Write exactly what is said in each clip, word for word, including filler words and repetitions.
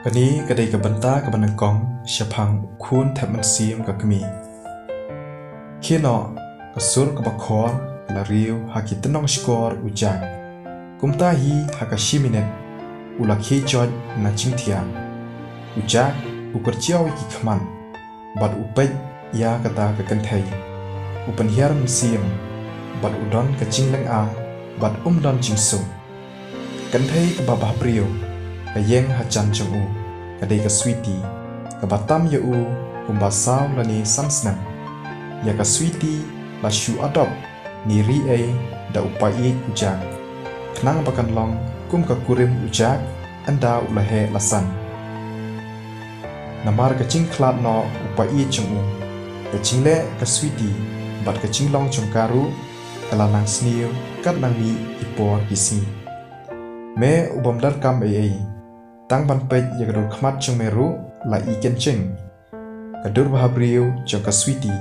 Kane ka dei ka bynta kaba nyngkong shaphang u khun thep mynsiem ka kmie. Khie noh, ka sur kaba khor ka la riew ha ki tynnong shkor u Jack. Kumta hi ha ka shi minit u la khie joit na jingthiah. U Jack u kyrchiaw ïa ki khmat bad u peit ïa kata ka kynthei. U pynhiar mynsiem bad u don ka jinglyngngoh bad um don jingsuk. Ka kynthei kaba bhabriew ka ïeng ha jan jong u, ka dei ka Sweety, kaba tam ïa u kumba saw lane san snem. Ïa ka Sweety la shu adop ne ri ei da u paieit u Jack, khnang ba kan long kum ka kurim u Jack ynda u la heh la san. Namar ka jingkhlad noh u paieit jong u, ka jingleh ka Sweety bad ka jinglong jong ka ruh ka la nang sniew kat nang mih ki por ki sngi. Me u bym leh kam ei ei, tang ban peit ïa ka dur khmat jong me ruh la i kynjing. Ka dur bhabriew jong ka Sweety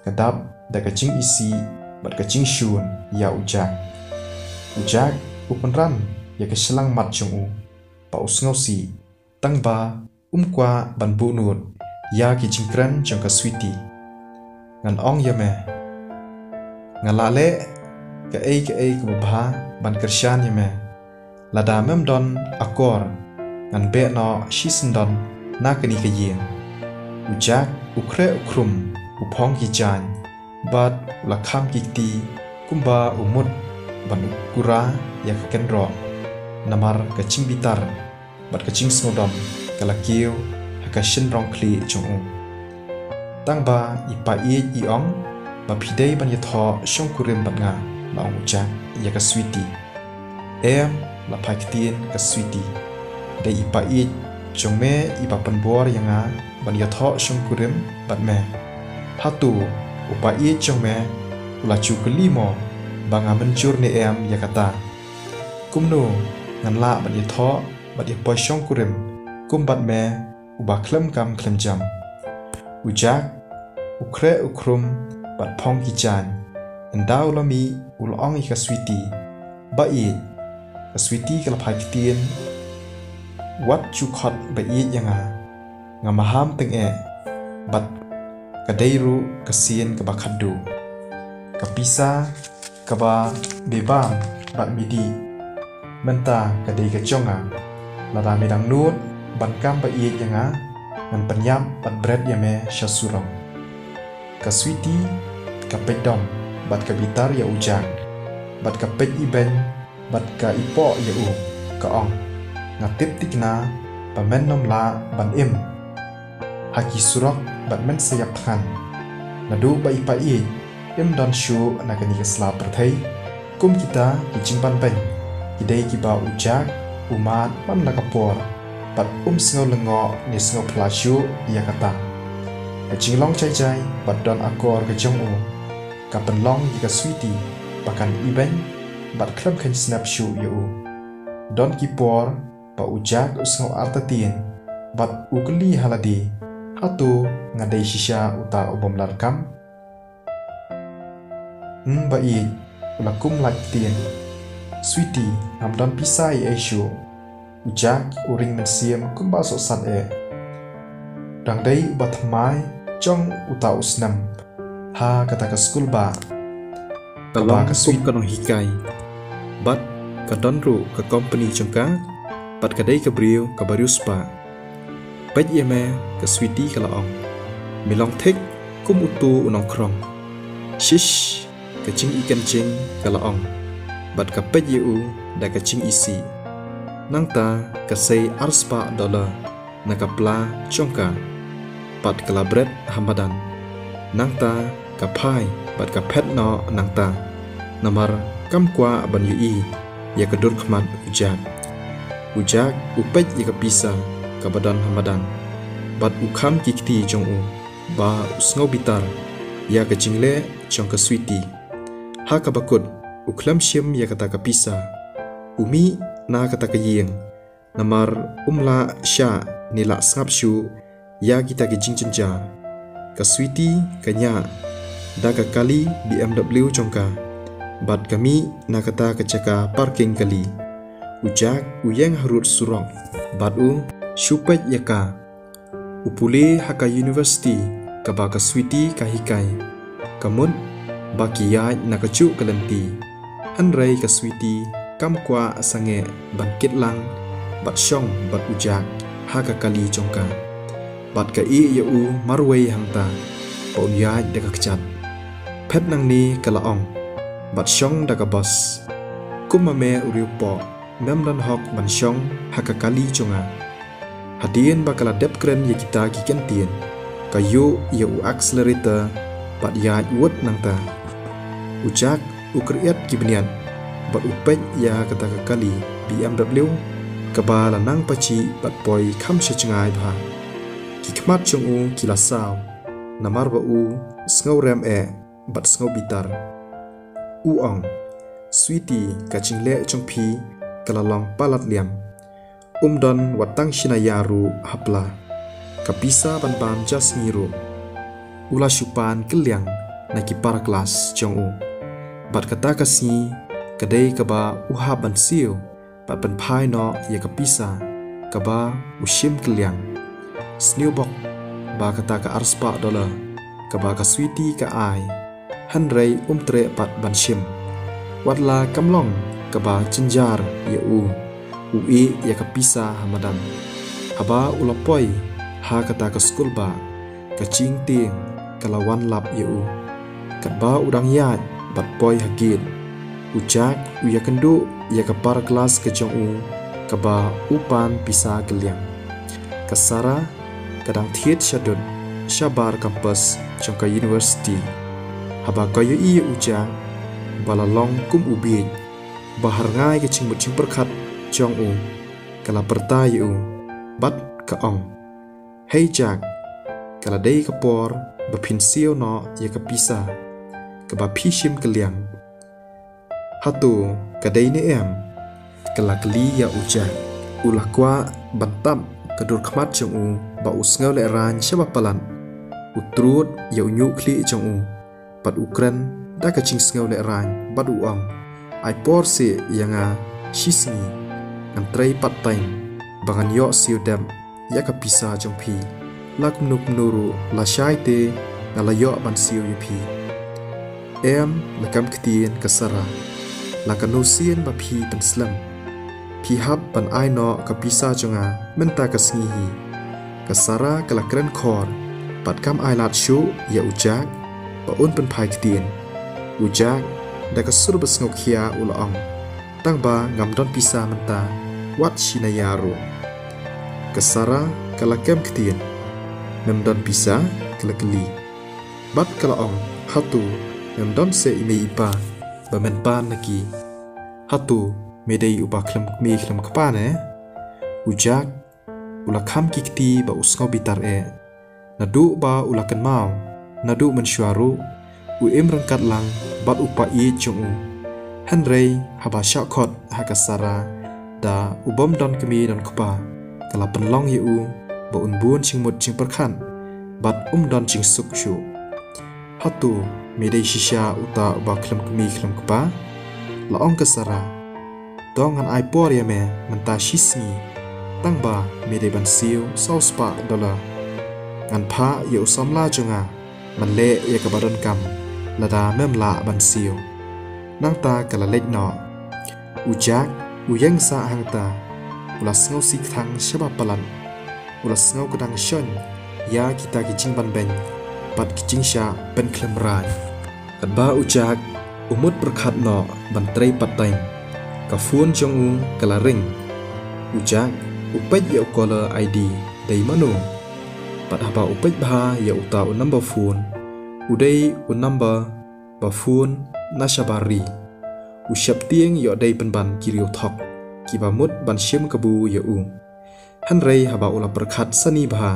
ka dap da ka jingisih bad ka jingshun ïa u Jack. U Jack u pynran ïa ka shyllangmat jong u ba u sngewsih, tang ba um kwah ban buh nud ïa ki jingkren jong ka Sweety. Ngan ong ïa me, nga la leh kaei kaei kaba bha ban kyrshan ïa me. Lada mem don akor, ngan beh noh shisyndon na kane ka ïing. U Jack u khreh u khrum, u phong ki jaiñ bad u la kham ki kti kumba u mut ban u kura ïa ka kynroh. Namar ka jingbitar bad ka jingsngewdom ka la kiew ha ka shynrong khlieh jong u. Tang ba i paieit i ong ba phi dei ban ïathoh shongkurim bad nga, la ong u Jack ïa ka Sweety. Em, la phai ktien ka Sweety. Dei i paieit jong me iba pynbor ïa nga ban ïathoh shongkurim bad me. Hato u paieit jong me u la ju kylli mo ba nga mynjur ne em ïa kata? Kumno ngan lah ban ïathoh bad ïa poi shongkurim kum bad me uba khlem kam khlem jam? U Jack u khreh u khrum bad phong ki jaiñ. Ynda u la mih u la ong ïa ka Sweety, ba ïeit. Ka Sweety ka la phai ktien, wat ju khot ba ïeit ïa nga. Nga maham tyngeh bad ka dei ruh ka sien kaba khatduh. Ka pisa kaba bebam bad midi mynta ka dei ka jong nga. Lada me dang nud ban kam ba ïeit ïa nga, ngan pynïap bad bret ïa me sha surok. Ka Sweety ka peit dom bad ka bitar ïa u Jack bad ka peit ibeiñ bad ka ipoh ïa u, ka ong, nga tip thikna ba men nym lah ban im ha ki surok bad men sa ïap thngan. Naduh ba i paieit im don shuh na kane ka sla pyrthei, kum kita ki jingbanbeiñ ki dei kiba u Jack u mad man la ka por bad um sngew lyngngoh ne sngew phla shuh ïa kata. Ka jinglong jai jai bad don akor ka jong u ka pynlong ïa ka Sweety ba kan ibeiñ bad khlem kheiñ snep shuh ïa u. Don ki por ba u Jack u sngew artatien bad u kylli ha lade, hato nga dei shisha uta u bym lad kam? Hm, ba ïeit, u la kum lait ktien. Sweety, ngam don pisa ei ei shuh. U Jack u ring mynsiem kumba sohsat eh. Dang dei uba thymmai jong uta u snem ha kata ka skul ba ka long ka Sweety ka nonghikai bad ka don ruh ka kompani jong ka bad ka dei ka briew kaba riewspah. Peit ïa me, ka Sweety ka la ong. Me long thik kum uto u nongkhrong. Shish, ka jingikynjing ka la ong bad ka peit ïa u da ka jingisih. Nangta ka sei arspah dollar na ka pla jong ka bad ka la bret ha madan. Nangta ka phai bad ka phet noh nangta, namar kam kwah ban ïohi ïa ka dur khmat u Jack. U Jack u peit ïa ka pisa kaba don ha madan bad u kham ki kti jong u ba u sngew bitar ïa ka jingleh jong ka Sweety. Ha kaba kut u khlem shim ïa kata ka pisa. U mih na kata ka ïing namar um lah shah ne lah sngap shuh ïa kita ki jingjynjar. Ka Sweety ka ñiah da ka kali B M W jong ka bad ka mih na kata ka jaka parking kali. U Jack u ïeng harud surok bad u Shu peit ïa ka. U pule ha ka university kaba ka Sweety ka hikai. Ka mut ba ki ïaid na kajuh ka lynti. Hynrei ka Sweety kam kwah sangeh ban kit lang bad shong bad u Jack ha ka kali jong ka. Bad ka ïeh ïa u marwei hangta ba un ïaid da ka kjat. Phet nangne, ka la ong, bad shong da ka bus. Kum ma me u riewpoh, mem don hok ban shong ha ka kali jong nga. Hadien ba ka la dep kren ïa kita ki kyntien, ka ïuh ïa u accelerator bad ïaid wut nangta. U Jack u kyriat ki bniat bad u peit ïa kata ka kali B M W kaba la nang pajih bad poi kham sha jngai bha. Ki khmat jong u ki la saw namar ba u sngewrem eh bad sngew bitar. U ong, Sweety, ka jingleh jong phi ka la long palat liam. Um don wat tang shi naya ruh hapla. Ka pisa ban bam ja sngi ruh. U la shu pan kylliang na ki para klas jong u. Bad kata ka sngi ka dei kaba u hap ban siew bad pynphai noh ïa ka pisa kaba u shim kylliang. Sniew bok ba kata ka arspah dollar kaba ka Sweety ka ai, hynrei um treh pat ban shim. Wat la kam long kaba jynjar ïa u, u ïeh ïa ka pisa ha madan. Haba u la poi ha kata ka skul bah, ka jingtieng ka la wan lap ïa u. Katba u dang ïaid bad poi ha gate, u Jack u ïakynduh ïa ka para klas ka jong u kaba u pan pisa kylliang. Ka Sarah ka dang thied shadut shabar kampus jong ka university. Haba ka ïohi ïa u Jack ba la long kum u bieit, ba harngai ka jingmut jingpyrkhat jong u, ka la pyrta ïa u bad ka ong, "Hei Jack, ka la dei ka por ba phin siew noh ïa ka pisa kaba phi shim kylliang. Hato ka dei ne em?" Ka la kylli ïa u Jack. U la kwah ban tap ka dur khmat jong u ba u sngew lehraiñ shaba palat. U trud ïa u ñiuh khlieh jong u bad u kren da ka jingsngew lehraiñ bad u ong, "Ai por seh ïa nga shi sngi, ngan trei part time ba ngan ïoh siew dep ïa ka pisa jong phi. La kumno kumno ruh, lashai te nga la ïoh ban siew ïa phi." "Em, la kem ktien ka Sarah, la kano sien ba phi pynslem. Phi hap ban ai noh ka pisa jong nga mynta ka sngi hi." Ka Sarah ka la kren khor bad kam ai lad shuh ïa u Jack ba un pynphai ktien. U Jack da ka sur ba sngewkhia u la ong, "Tang ba ngam don pisa mynta wat shi naya ruh." Ka Sarah ka la kem ktien. "Mem don pisa?" ka la kylli. Bad ka la ong, "Hato mem don seh i mei i pa ba men pan na ki? Hato me dei uba khlem kmie khlem kpa ne?" U Jack u la kham ki kti ba u sngew bitar eh. Naduh ba u la kynmaw naduh mynshuwa ruh, u im ryngkat lang bad u pa ïeit jong u. Hynrei haba shah khot ha ka Sarah da u bym don kmie don kpa, ka la pynlong ïa u ba un bun jingmut jingpyrkhat bad um don jingsuk shuh. "Hato me dei shisha uta uba khlem kmie khlem kpa?" la ong ka Sarah. "To ngan ai por ïa me mynta shi sngi, tang ba me dei ban siew saw spah dollar. Ngan phah ïa u samla jong nga ban leh ïa kaba donkam lada mem lah ban siew." Nangta ka la leit noh. U Jack u ïeng sah hangta, u la sngew sih kthang shaba palat. U la sngew kdang shon ïa kita ki jingbanbeiñ bad ki jingshah pynkhlem raiñ. Katba u Jack u mut pyrkhat noh ban trei part time, ka phone jong u ka la ring. U Jack u peit ïa u caller I D, dei mano? Bad haba u peit bha ïa uta u number phone, u dei u number ba phone na shabar ri. U sheptieng ïoh dei pynban ki riewthok kiba mut ban shim kabu ïa u. Hynrei haba u la pyrkhat sani bha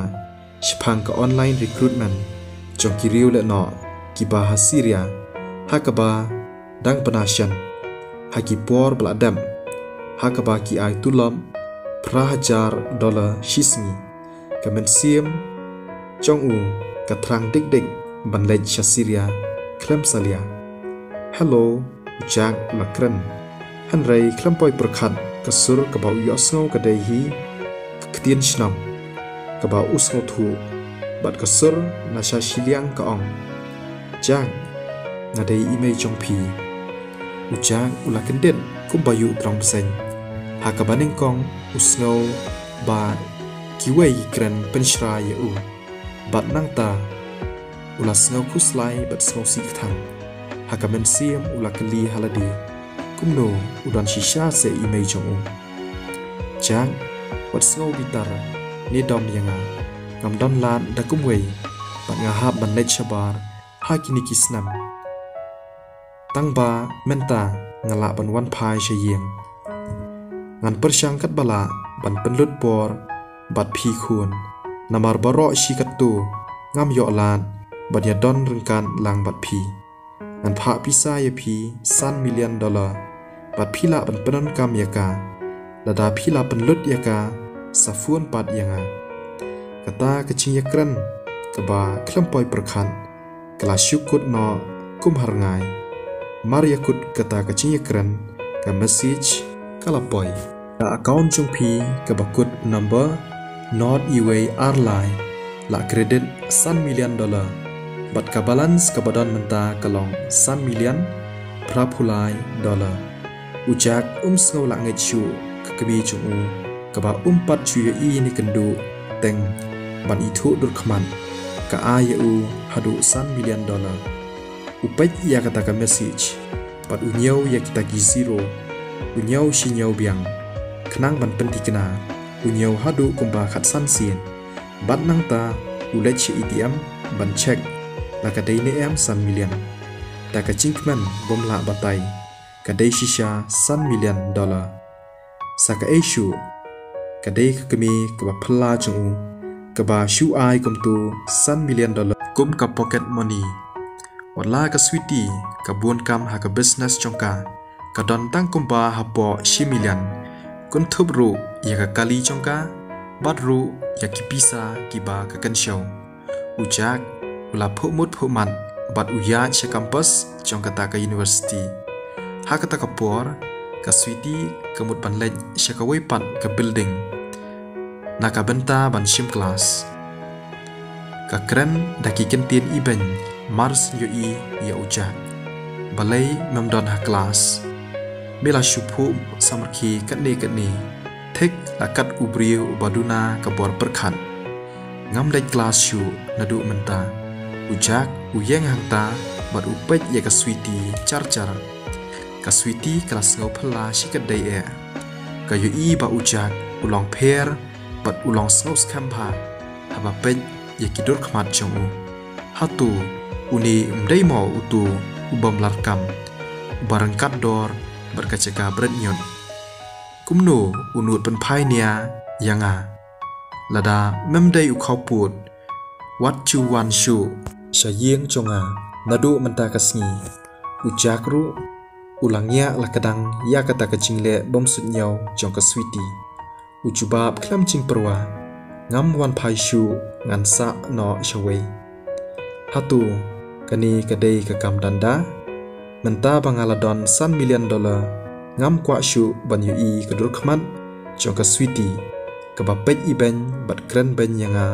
shaphang ka online recruitment jong ki riewlehnoh kiba ha Syria, ha kaba dang pynashen ha ki por ba la dep, ha kaba ki ai tulop phra hajar dollar shi sngi, ka mynsiem jong u ka thrang dik dik ban leit sha Syria khlem salia. "Hello," u Jack u la kren. Hynrei khlem poi pyrkhat, ka sur kaba u ïohsngew ka dei hi ka ktien shnong kaba u sngewthuh, bad ka sur na sha shiliang ka ong, "Jack, nga dei i mei jong phi." U Jack u la kyndit kumba ïuh tyrong bseiñ. Ha kaba nyngkong u sngew ba kiwei ki kren pynshai ïa u. Bad nangta u la sngew khuslai bad sngewsih kthang. Ha ka mynsiem u la kylli ha lade, kumno u don shisha seh i mei jong u. "Jack, wat sngew bitar ne dom ïa nga. Ngam don lad da kumwei, bad nga hap ban leit shabar ha kine ki snem. Tang ba mynta nga lah ban wan phai sha ïing. Ngan pyrshang katba lah ban pynlut por bad phi khun. Namar baroh shi katto ngam ïoh lad ban ïadon ryngkat lang bad phi. Ngan phah pisa ïa phi san million dollar, bad phi lah ban pyndonkam ïa ka. Lada phi la pynlut ïa ka sa phone pat ïa nga." Kata ka jingïakren kaba khlem poi pyrkhat ka la shu kut noh kum ha rngai. Mar ïa kut kata ka jingïakren, ka message ka la poi: "Ka account jong phi kaba kut number not iwei ar lai la credit san million dollar, bad ka balance kaba don mynta ka long san million phra phew lai dollar." U Jack um sngew lah ngeit shuh ka kmie jong u, kaba um pat shu ïohi ne kynduh teng ban ithuh dur khmat, ka ai ïa u haduh san million dollar. U peit ïa kata ka message, bad u ñiew ïa kita ki zero, u ñiew shi ñiew biang. Khnang ban pynthikna, u ñiew haduh kumba khatsan sien. Bad nangta u leit sha A T M ban check la ka dei ne em san million. Da ka jingkmen bym lah batai, ka dei shisha san million dollar. Sa kaei shuh, ka dei ka kmie kaba phylla jong u kaba shu ai kumto san million dollar kum ka pocket money. Wat la ka Sweety ka bun kam ha ka business jong ka, ka don tang kumba hapoh shi million. Kynthup ruh ïa ka kali jong ka, bad ruh ïa ki pisa kiba ka kynshew. U Jack u la phuh mut phuh mat bad u ïaid sha campus jong kata ka university. Ha kata ka por, ka Sweety ka mut ban leit sha kawei pat ka building na ka bynta ban shim klas. Ka kren da ki kyntien ibeiñ mar shu ïohi ïa u Jack. "Balei mem don ha klas? Me la shu phuh samrkhie katne katne, thik la kat u briew uba duna ka bor pyrkhat. Ngam leit klas shuh naduh mynta." U Jack u ïeng hangta bad u peit ïa ka Sweety jar jar. Ka Sweety ka la sngew phylla shikatdei eh. Ka ïohi ba u Jack u long pher bad u long sngewskhem bha haba peit ïa ki dur khmat jong u. Hato une um dei mo uto u bym lah kam, uba ryngkat dor bad ka jaka bret ñiut? Kumno u nud pynphai nia ïa nga? Lada mem dei u khawpud, wat ju wan shuh sha ïing jong nga naduh mynta ka sngi. U Jack ruh u la ngiah la kdang ïa kata ka jingleh bym suidñiew jong ka Sweety. U jubab khlem jingpyrwa, "Ngam wan phai shuh, ngan sah noh shawei." Hato kane ka dei ka kam danda? Mynta ba nga la don san million dollar, ngam kwah shuh ban ïohi ka dur khmat jong ka Sweety, kaba peit ibeiñ bad kren beiñ ïa nga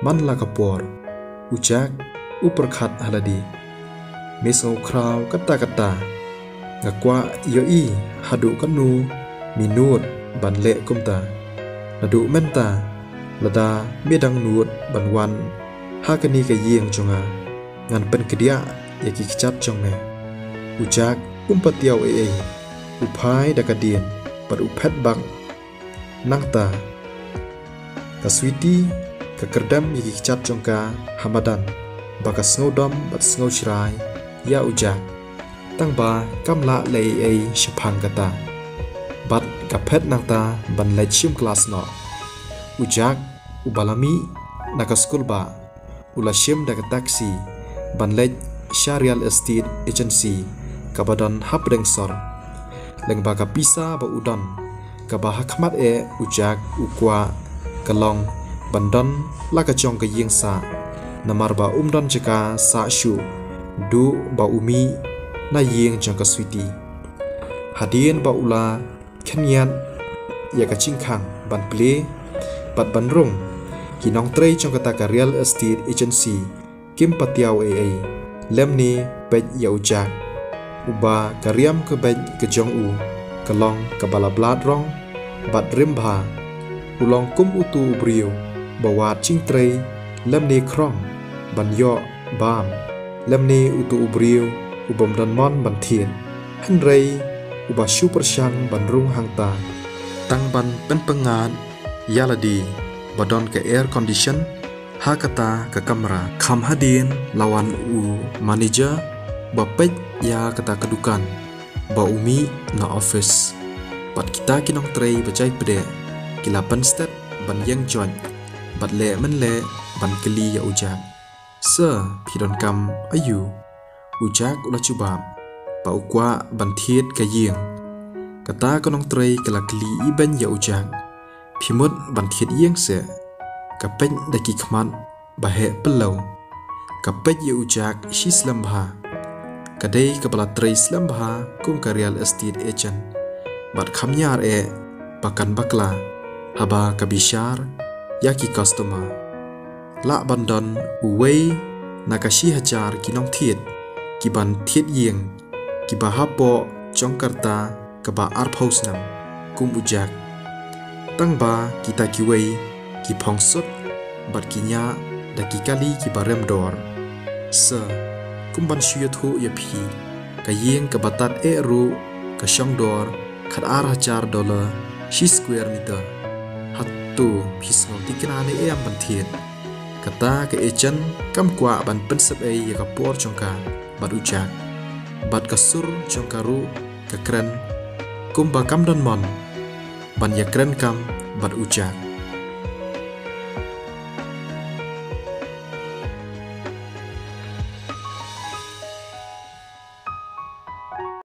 man la ka por. U Jack u pyrkhat ha lade, "Me sngewkhraw katta katta. Nga kwah ïohi haduh katno me nud ban leh kumta. Naduh mynta, lada me dang nud ban wan ha kane ka ïing jong nga, ngan pynkdiah ïa ki kjat jong me." U Jack um patiaw ei ei, u phai da ka dien bad u phet bak. Nangta ka Sweety ka kyrdem ïa ki kjat jong ka ha madan, ba ka sngewdom bad sngewshrai ïa u Jack. Tang ba kam lah leh ei ei shaphang kata. Bad ka phet nangta ban leit shim klas noh. U Jack uba la mih na ka skul bah, u la shim da ka taxi ban leit sha real estate agency kaba don hapdeng sor. Lyngba ka pisa ba u don, kaba ha khmat eh u Jack u kwah ka long ban don la ka jong ka ïing sah, namar ba um don jaka sah shuh, duh ba u mih na ïing jong ka Sweety. Hadien ba u la khynñiat ïa ka jingkhang ban plie, bad ban rung. Ki nongtrei jong kata ka real estate agency kim patiaw ei ei lymne peit ïa u Jack, uba ka riam ka beit ka jong u ka long kaba la blad rong bad rim bha. U long kum uto u briew ba wad jingtrei lymne khrong ban ïoh bam, lymne uto u briew u bym don mon ban thied, hynrei uba shu pyrshang ban rung hangta tang ban pynpyngngad ïa lade ba don ka air condition ha kata ka kamra. Kham hadien la wan u manager ba peit ïa kata ka dukan ba u mih na office. Bad kita ki nongtrei ba jai pdeng ki la pynstet ban ïeng join bad leh mynleh ban kylli ïa u Jack, "Sir, phi donkam aiu?" U Jack u la jubab ba u kwah ban thied ka ïing. Kata ka nongtrei ka la kylli ibeiñ ïa u Jack, "Phi mut ban thied ïing seh?" Ka peit da ki khmat ba heh pyllew. Ka peit ïa u Jack shi slem bha. Ka dei kaba la trei slem bha kum ka real estate agent, bad kham ñiar eh ba kan bakla haba ka bishar ïa ki customer. Lah ban don uwei na ka shi hajar ki nongthied ki ban thied ïing kiba hapoh jong ka rta kaba arphew snem kum u Jack. Tang ba kita kiwei ki phong sut bad ki ñiah da ki kali kiba rem dor. "Sir, kum ban shu ïathuh ïa phi, ka ïing kaba tad eh ruh ka shong dor khat ar hajar dollar shi square meter. Hato phi sngew thikna ne em ban thied?" Kata ka agent kam kwah ban pynsep ei ïa ka por jong ka bad u Jack. Bad ka sur jong ka ruh ka kren kumba kam don mon ban ïakren kam bad u Jack.